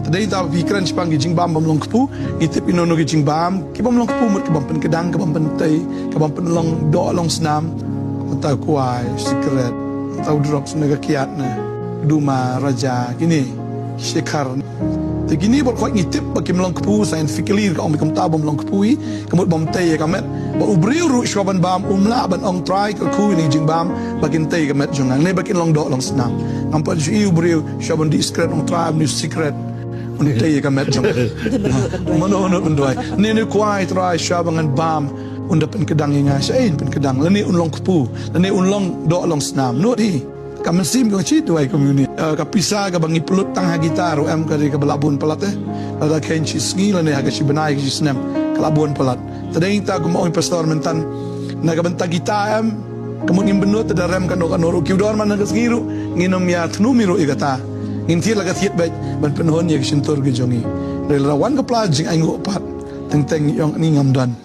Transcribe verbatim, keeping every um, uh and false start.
Dei ta phi kren shaphang ki jingbam bym long kpu, ngi tip ino ino ki jingbam ki bym long kpu, mut ki bym pynkdang, ki bym pyntei, ki bym pynlong doh long snam. Mynta kwai, sikret, mynta u drugs ne ka kiad ne, duma, raja, kine, shikhar. Te kine baroh khoit ngi tip ba kim long kpu, scientifically ka ong kumta bym long kpu i, ka mut bym tei ïa ka met. Ba u briew ruh shuwa ban bam um lah ban ong Trai kyrkhu ïa kine ki jingbam ba kin tei ïa ka met jong nga ne ba kin long doh long snam. Ngam pat ju i u briew shuwa ban dih sikret ong Trai, ong u sikret, un tei ïa ka met jong nga. Mano mano ban duwai. Ne ne kwai Trai shuwa ba ngan bam un da pynkdang ïa nga, shaei pynkdang, lane un long kpu, lane un long doh long snam. Nud hi. Ka mynsiem ka ong shi duwai community. Eh, ka pisa kaba ngi pynlut tang ha guitar ruh em, ka dei kaba la bun palat eh. Lada khein shi sngi lane ha ka shi bnai ka shi snem ka la bun palat. Te dei ta kumba ong i pastor mynta, na ka bynta guitar em, ka mut ngim pynlut te da rem kano kano ruh, ki u dor man na ka sngi ruh ngin ym ïa thnu mi ruh ïa kata. Ngin thied la ka thied beit ban pynhun ïa ka shyntur ka jong ngi. Dei lada wan ka pla jingainguh pat, teng teng ngi ong ni ngam don.